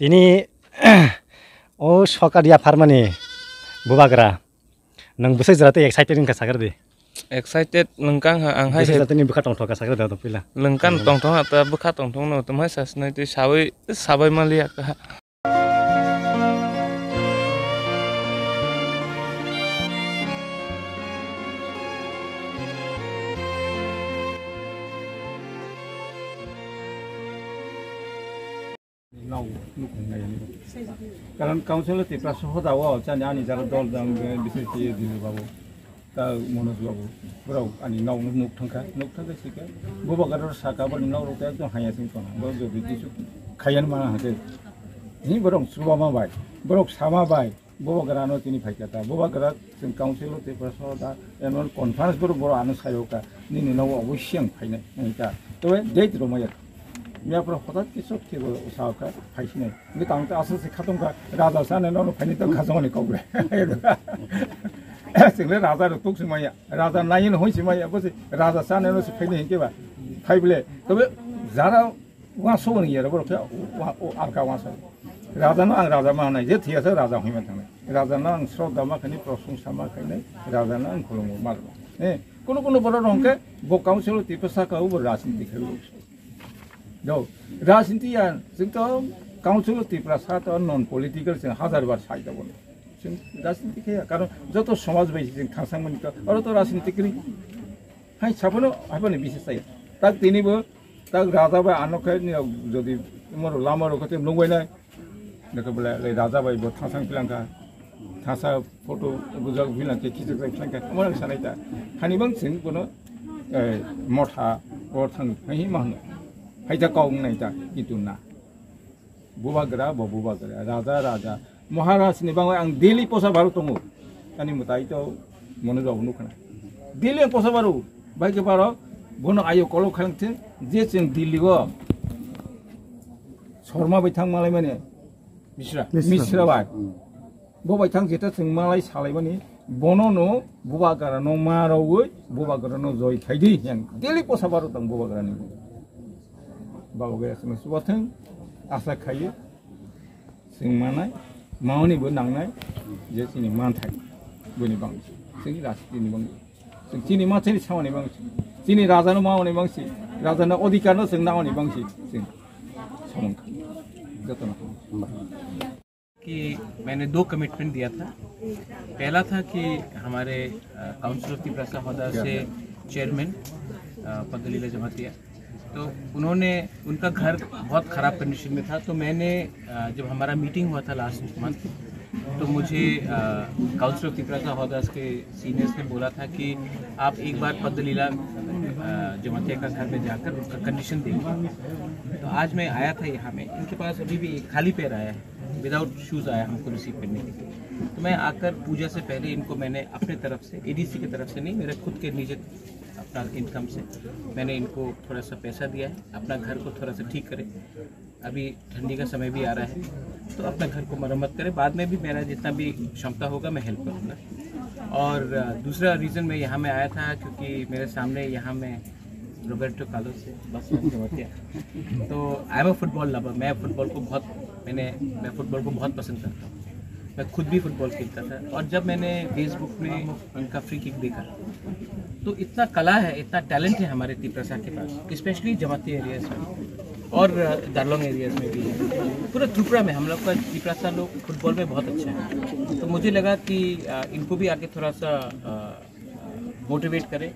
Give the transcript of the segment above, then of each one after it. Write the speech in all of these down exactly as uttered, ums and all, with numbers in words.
Ini o sokat ya pharmani bubagra. Nang bwsai jora tei excited wngkha sakra di. Excited nungkang ha, ang hai bwsai jora tei ni bwkha tongthok ka sakra da to pila. Lungkan tongthok ha ta bwkha tongthok no tumhai sasnai tei sabai sabai maliya ka. Nau nukhung nai ani. Karon council o Tiprasa hoda o chani ani jara dol jang bisai chi Dilip babu. Ta Manoj babu. Borok ani nau nuk thangkha, nuk thangkha sika. Bubagra saka boni nau rok ekdom haya sing tong. Borok jodi kisu khayan mana hake. Ni borok subama bai, borok sama bai. Bubagra no tini phaikha ta. Bubagra chwng council o Tiprasa da annual conference borok borok ano sayo ka. Nini no oboising phainai nai ta. Tobe date romaya. Mia pro hotat kisu kisu sao ka phaisinai. Ngi tang ta asal se khatung ka raja sa ne no phaini to khasong ni kok le. Single raja ro tuk simaya. Raja nayin hoi simaya. Bosi raja sa ne no se phaini hinke ba. Phaible. Tobe jara Uansuk ni yero borok khe ua-, u-, alka uansuk. Raja no ang raja ma nai je thiya se raja hoi man thangnai. Raja no ang sroddha ma khani, prosongsa ma khainai, raja no ang khulumgo ma rwma. Eh, kuno kuno borok rok hwnkhe bo council o Tiprasa ka bo rajniti khai rw. Do, rajniti ya, jeng to council o Tiprasa to non political jeng hajar bar sai da bono. Jeng rajniti khai ya, karon joto somaj bai jeng thangsang mani to, oro to rajniti kri. Hai sabono, haiboni bises sai. Tak tini bo, tak raja bai ano khe ni jodi moro lama ro khe nungbai nai. Dekhe bole le raja bai bo thasang pilangkha. Thasa photo bujak pilangkhe khichak sai pilangkha. Amon sanai ta. Hani bang sing bono, eh, motha, or thang, hai ma hano. Hai ta kau nai ta, itu na. Bubagra, bo bubagra, raja, raja. Maharaj ni bangwi ang daily posa baru tongo. Ani mwtai to mone rok nukha. Daily ang posa baru. Bai ke baro, bono ayo kolo khalang thing, je cheng Delhi o. Sorma bai thang malai mane. Misra. Misra. Misra bai. Hmm. Bo bai thang jeta cheng malai salai mani. Bono no bubagra no ma rogwi bubagra no joi khai di yang daily posa baro tang bubagra ni. Babu gaya sima subathang asa khai sing manai mauni bo nangnai je chini manthai boni bang chini rasti ni bang chini ma chini samani bang chini raja no mauni bang si raja no odhikar no sing nauni bang si sing samang joto na. कि मैंने दो कमिटमेंट दिया था। पहला था कि हमारे, अ, council of Tiprasa हौदा से चेयरमैन, अ, पद्दलीला जमातिया, तो उन्होंने, उनका घर बहुत ख़राब कंडीशन में था, तो मैंने, अ, जब हमारा मीटिंग हुआ था लास्ट मंथ, तो मुझे, अ, काउंसिल ऑफ तिपरासा हौदास के सीनियर्स ने बोला था कि आप एक बार पद्दलीला, अ, जमातिया का घर में जाकर उसका कंडीशन देखिए। तो आज मैं आया था यहाँ में, इनके पास अभी भी खाली पैर आया है। विदाउट शूज़ आया हमको रिसीव करने के लिए। तो मैं आकर पूजा से पहले इनको मैंने अपने तरफ से, एडीसी की तरफ से नहीं, मेरे खुद के निजी अपना इनकम से मैंने इनको थोड़ा सा पैसा दिया है, अपना घर को थोड़ा सा ठीक करें। अभी ठंडी का समय भी आ रहा है, तो अपना घर को मरम्मत करें। बाद में भी मेरा जितना भी क्षमता होगा, मैं हेल्प करूँगा। और, अ, दूसरा रीज़न मैं यहाँ में आया था क्योंकि मेरे सामने यहाँ में रोबर्टो कार्लोस है, बार्सिलोना के बच्चे हैं। तो I am a football lover, मैं फुटबॉल को बहुत, मैंने, मैं फुटबॉल को बहुत पसंद करता हूँ। मैं खुद भी फुटबॉल खेलता था और जब मैंने फेसबुक में उनका फ्री किक देखा, तो इतना कला है, इतना टैलेंट है हमारे तिपरासा के पास, स्पेशली जमाती एरियाज में और, अ, दारलोंग एरियाज में भी है। पूरा त्रिपुरा में हम लोग का तिपरासा लोग फुटबॉल में बहुत अच्छा है। तो मुझे लगा कि, अ, इनको भी आगे थोड़ा सा, अ, मोटिवेट करें।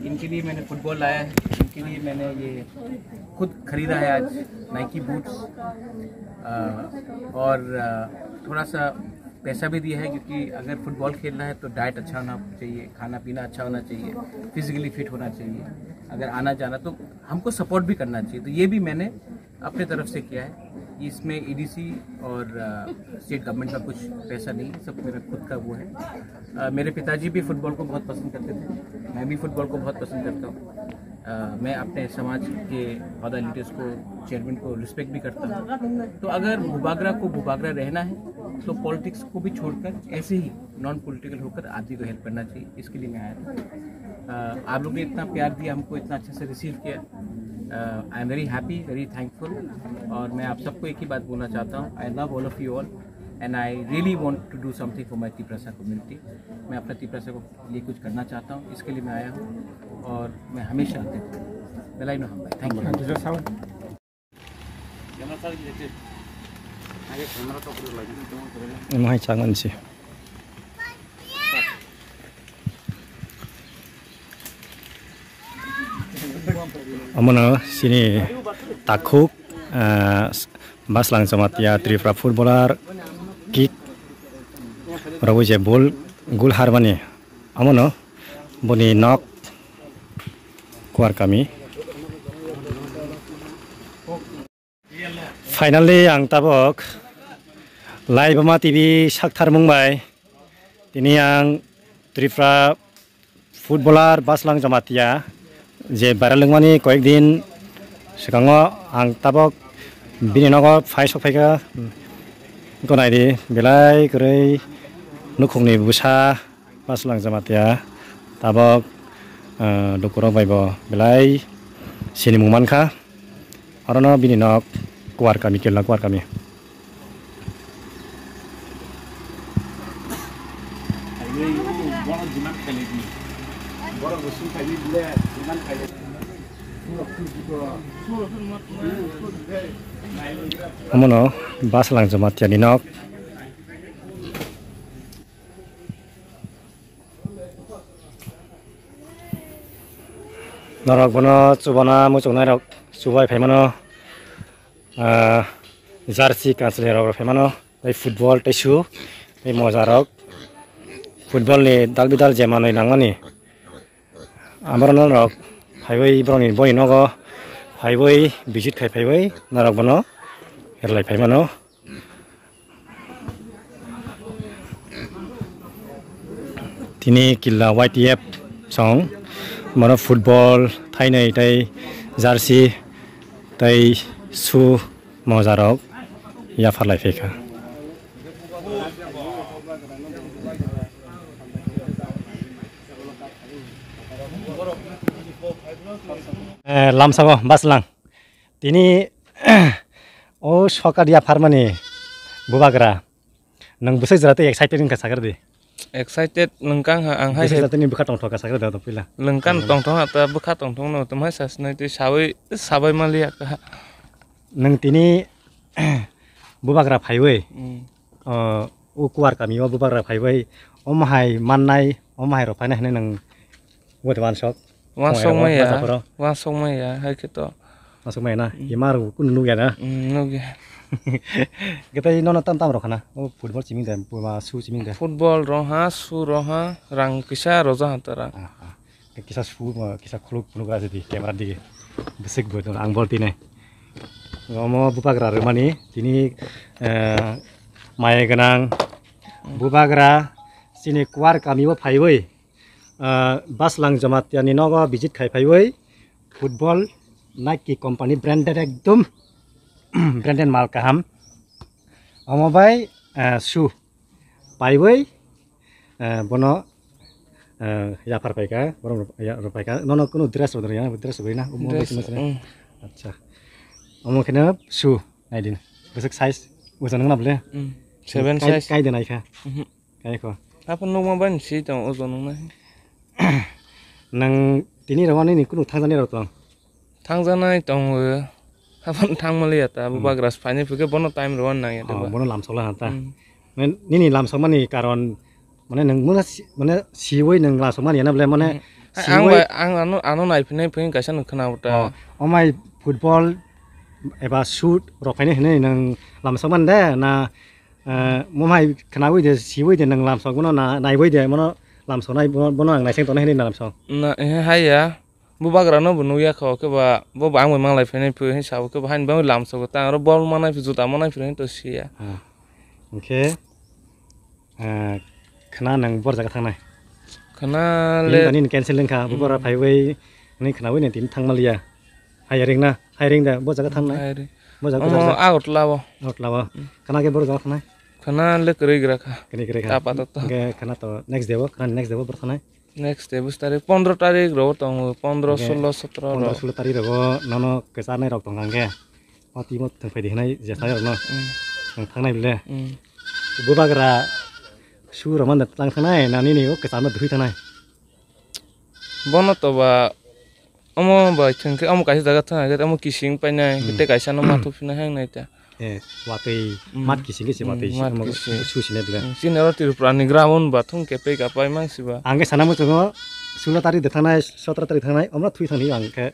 इनके लिए मैंने फुटबॉल लाया है, इनके लिए मैंने ये खुद खरीदा है आज नाइकी बूट्स, अ, और, अ, थोड़ा सा पैसा भी दिया है, क्योंकि अगर फुटबॉल खेलना है तो डाइट अच्छा होना चाहिए, खाना पीना अच्छा होना चाहिए, फिजिकली फिट होना चाहिए, अगर आना जाना तो हमको सपोर्ट भी करना चाहिए। तो ये भी मैंने अपने तरफ से किया है। इसमें एडीसी और, अ, स्टेट गवर्नमेंट का कुछ पैसा नहीं है, सब मेरा खुद का वो है। अ, मेरे पिताजी भी फुटबॉल को बहुत पसंद करते थे, मैं भी फुटबॉल को बहुत पसंद करता हूँ। अ, मैं अपने समाज के हौदा लीडर्स को, चेयरमैन को रिस्पेक्ट भी करता हूँ। तो अगर बुबागरा को बुबागरा रहना है तो पॉलिटिक्स को भी छोड़कर ऐसे ही नॉन पॉलिटिकल होकर आदमी को हेल्प करना चाहिए, इसके लिए मैं आया था। अ, आप लोग ने इतना प्यार दिया, हमको इतना अच्छे से रिसीव किया, I am very happy, very thankful. और मैं आप सबको एक ही बात बोलना चाहता हूँ, I love all of you all and I really want to do something for my Tiprasa कम्युनिटी। मैं अपना तिप्रसा को लिए कुछ करना चाहता हूँ, इसके लिए मैं आया हूँ और मैं हमेशा आते हूँ। बेलायनो हामबाय। Thank you। Amo hai chang mansi. Omono sini takhuk, ah, Baslang Jamatia Tripura footballer kick. Rabo je bol gol harmani. Omono boni nok Kuar kami. Finally ang tabok Laiboma T V sakthar mung bai tini ang Tripura footballer Baslang Jamatia je viral wngmani koyek din swkango ang tabok bini nogo phai sok phaikha. Eko naidi belai kwrwi nukhungni bwsa Baslang Jamatia tabok, ah, lukurok bai bo belai sinimung mankha. Orono bini nok Kuar kami, Kerala Kuar kami. Omono Baslang Jamatia ni nok. Norok bono chubana muchungnai rok chubai phaimano, ah, jersey kanchwlwi rok phaimano, tei football tei shoe tei moja rok, football ni dal bidal je manwi nangmani, amo norok phaiwi borokni boni nogo phaiwi visit khai phaiwi norok bono rwlai phaimano. Tini Kerala Y T F song, mano football, thainai tei jersey tei shoe moja rok yapharlai phaikha. Eh, lamsao Baslang. Tini o sokar yapharmani bubagra. Nwng bwswk jora tei excited wngkha sakhe rwdi. Excited nwngkha wngkha ang hai bwswk se jora tei bwkha tongthok kha sakhe rwdi puila. Nwngkha tongthok kha ta bwkha tongthok no tamo hai sa sinai tei sawi sabai maliya kha. Nwng tini bubagra phaiwi, mm, o, o Kuar kami o bubagra phaiwi omo hai mannai, omo hai rok phainai hinwi nwng wngwi tongma wansok. Wansok maya, wansok maya hai khe to. Wansok maya na? Mm. Ima rok kunu nukya na? Mm, nukya. Khe tei nono tam tam rok khana? O football simi de, puma shoe simi de. Football rok ha, shoe rok ha, rang kisa roja ha ta rang. Ah, ah. Kisa shoe, kisa khuluk phunuk ra di camera dige. Bwswk bo ang bol tinai. Omo bubagra rwmani tini, eh, maya gwnang bubagra chini Kuar kami o phaiwi, ah, Baslang Jamatia ni nogo visit khai phaiwi football Nike company branded ekdom branded mal kaham. Omo bai, ah, shoe paiwi, ah, bono, ah, yaphar paikha, borom ya-, rw paikha. Nono kunu dress rw ya, dress rw na, omo bai dress, sini sini. Mm. Acha. Omo kheno shoe naidin. Bwswk size ojon wngna bole? Mm. Seven kai-, size. Kai de naikha. Mhm. Kayakho. Haphano nukma bai si tong ojon wngnai. Nang tini rwmani ni kunu thangjaknai rok tong? Thangjaknai tongo. Haphano thangmaliya ta, hmm, bubagra se phaini phikhe bono time rwna nangya, oh, diba? Bono lamsokla ha ta. Hmm. Nini lamsokmani karon, mane, nwng mano si-, mane, siwi nwng lamsokmani ya na bole, mane, hmm, siwi ang bai, ang ano, ano naiphinai phikhe kaisa nwng khna uta. Oh, omai football eba shoot rok phaini hinwi nwng lamsokmani de, na, eh, mo hai khnaui de, siui de, nwng lamsok bono na, naiui de, mono lamsok nai, bono, bono ang naising tongnai hinwi lamsok. Na, eh, hai ya. Bubagra no bo nukya kho, khe ba, bo, bo ang bai manglai phainai phu, hin sabo khe ba, hain bangwi lamsok ta, aro bol manai phu, juta manai phu, hin to siya. Ah. Hwnkhe, eh, khna nwng bor jaga thangnai? Khna le tini cancel wngkha, hmm, bubara phaiwi, hwnwi khnaui nai tini thangmaliya. Hiring na, hiring da, bo jaga thangnai? Hiring. Bo jaga omo jaga. Agartala o. Agartala o. Hmm. Khna khe bor jaga thangnai? Khna le kwrwi gra kha. Kwrwi gra kha. Apatoto. Hwnkhe khna to next day o, khna next day o bor thangnai? Next day bus tarik pondro tarik ro tongo, pondro, Hwnkhe solo, sotro pondro ro. Solo tarik rogo nono kwcharnai rok tongkha hwnkhe. O timo thwngphai di hwnwi jesnai rokno. Hmm. Thwng thangnai bile. Hmm. Bubagra su rwmani tlang thangnai na nini o kwcharno dui thangnai? Bono to ba omo bai thwngkhe omo kaisa jaga thang khe omo kising painai Hmm. tei kaisa no ma thuphinai hang nai ta. Eh, watwi Hmm. mat kising khe se Hmm, watwi mat omo kising. Su sinai bile. Hmm, chini oro Tripura ni ground ba thung khe pei ka pai mang siba. Ang khe sana muchungo solo tarik de thangnai, sotro tarik thangnai, omo thwi thangni ang khe.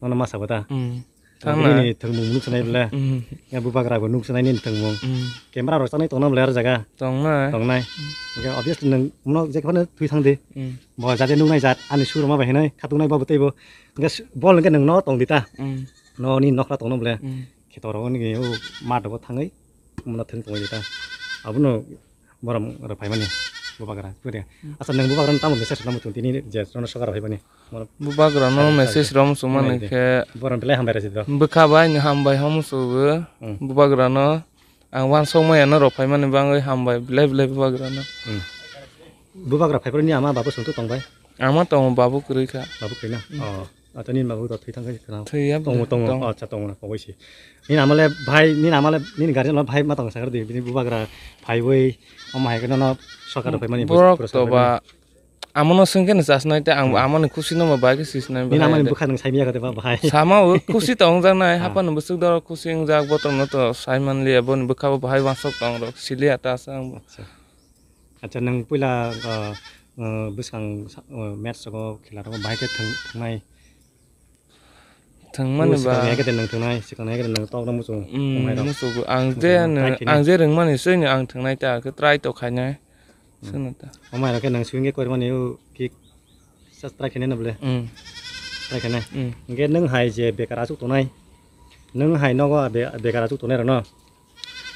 Nono masa bo ta. Hmm. Thangnai. Nini thwngmung nuk sanai bwle. Hmm. Ya bubagra bo nuk sanai nini thwngmung. Hmm. Camera rok sanai tongna bwle aro jaga. Tongnai. Tongnai. Hmm. Hwnkhe obviously nwng mano je phano thwi thang di. Hmm. Bo jate nuknai jat ani suruma bai hinai khatuknai bo teibo. Hwnkhe s-, bol hwnkhe nwng no tong di ta. Hmm. No ni nokra tongno bwle. Hmm. Kheto rok ni o mat rok thangwi mano thwng tongwi di ta. Abono Borom rok phaimani bubagra, kwrwi. Hmm. Acha, nwng bubagrano tamo message rwna muchung tini je nono sokar phaimani? Borom Bubagrano Sari, message sari. Rom sumani Hambai de. Khe Borom belai hambai rasi do. Bwkha bai ni hambai hamu sugo. Hmm. Bubagrano ang wansok maya no rok phaimani bangwi hambai belai belai bubagrano. Hmm. Bubagra phaibrani ama babu sungtu tongbai? Ama tongo babu kwrwi kha. Babu kwrwi na? Hmm. Oh. Ato nini babu to thwi thang khe khna. Thwi ya, Tongo, tongo. Tongo. Acha, tongo na, pogoi si. Nini amale bhai, nini amale, nini guardian lo bhai ma tong sakar di, bini bubagra phaiwi, omo hai khe nono sokar rok phaimani, Borok pura to sokar ba, phaimani. Amono swngkhe no chasnai tei ang Hmm. amoni khusi no bai khe sisnai Nini bahai amani de. Bwkha nwng saimya kha de ba bhai. Sama o khusi to wngjak nai, Ah. Hapano bwswk doro khusi wngjak, botorno to saimanliya, boni bwkha bo bahai wansok tong rok, siliya ta sa ang bo. Acha. Acha, nwng puila, uh, uh, bwskang sa-, uh, match rogo, khela rogo bahai khe thwng-, thwngnai? Thwngmani O ba. Swkang hai khe de nwng thwngnai, swkang hai khe de nwng tokno muchung, Mm, wngmai rok. Muchung. Ang je Muchung, nwng, try khainai. Ang je rwngmani swi ni ang thwngnai ta, khe try to khainai. Hmm. Swngno ta. Wngmai rok khe nwng swing khe korimani o kick sa try khainai no bwle? Mm. Try khainai? Mm. Hwnkhe nwng hai je bekar achuk tongnai, nwng hai nogo be-, bekar achuk tongnai rokno,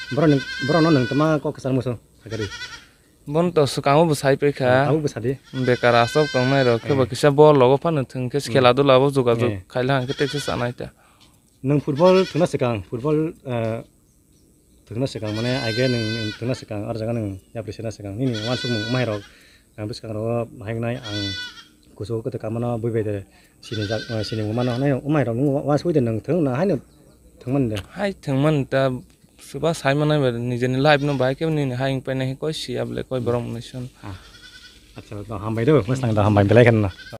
borokni, borokno nwng twma kok kwchar muchung sakari? Bono to swkango bo sai paikha. Abo bo sadi. Bekar aswk tongnai rok khe bo Eh. Kisa bol logo phano thwng khe Hmm. Khela dula bo jogajog Eh. Khaila hwnkhe teksa chanai ta. Nwng football thwngna swkang, football, eh, thwngna swkang mane aige nwng, nwng thwngna swkang, ar jaga nwng yapri sena swkang. Nini uansukmung mairok, ang bwskang rogo bahai wngnai, ang kuchugo kwtwkha mano bui bai de. Sinijak, eh, sinimung mano, nai, umai rok nung wa-, wasui de nung thung, na haino thung man de. Hai thung man ta, suba sai manai ba, nijeni life no bahai khe nini hai wng painai khe koi siya bwle, koi borok mwnwi swn. Ah. Acha, do hambai do, mwsang do hambai belai khe no.